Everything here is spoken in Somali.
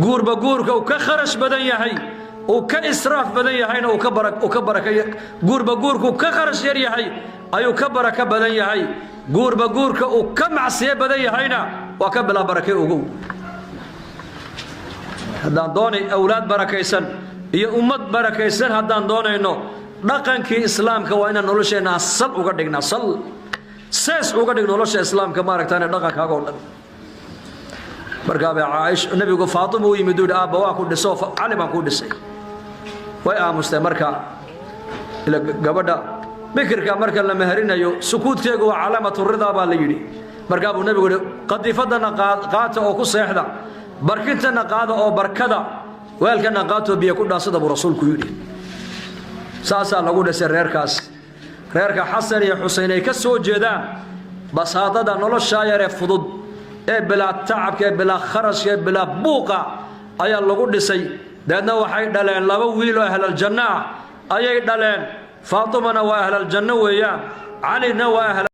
Guurba guurka uu ka kharash badan yahay, uu ka israaf badan yahayna, uu ka baraka. Guurba guurka uu ka kharash yar yahay ayuu ka barako badan yahay. Guurba guurka uu ka macsiyo badan yahayna waa ka bilaa barakay. Ogow, haddaan doonay awlaad barakaysan iyo ummad barakaysan, haddaan doonayno dhaqankii Islaamka, waa inaan nolosheenna sal uga dhignaa, sal sees uga dhig nolosha Islaamka, maaragtaan, dhaqankaaga oo dhan. Markaabay Caaisha Nebigu Faatima u yimid, uu yidhi: "Aabba, waa ku dhiso, Cali baan kuu dhisay." Way aamustay. Marka ila gabadha bikirka marka la meherinayo, sukuudkeegu waa calaamatu ridaa, baa la yidhi. Markaa buu Nebigu yidhi: "Qadiifadana qaata oo ku seexda, barkintana qaada oo barkada, weelkana qaatoo biyo ku dhaansada," buu Rasuulku yidhi. Saasaa lagu dhisay reerkaas. Reerka Xasan iyo Xusein ay ka soo jeedaan, basaadada noloshaa yaree fudud ee bilaa tacabka, ee bilaa kharashka, ee bilaa buuqa ayaa lagu dhisay. Dabeedna waxay dhaleen laba wiil oo ahlaljanno ah ayay dhaleen. Faatimana waa ahlaljanno weeyaan, Calina waa ahl.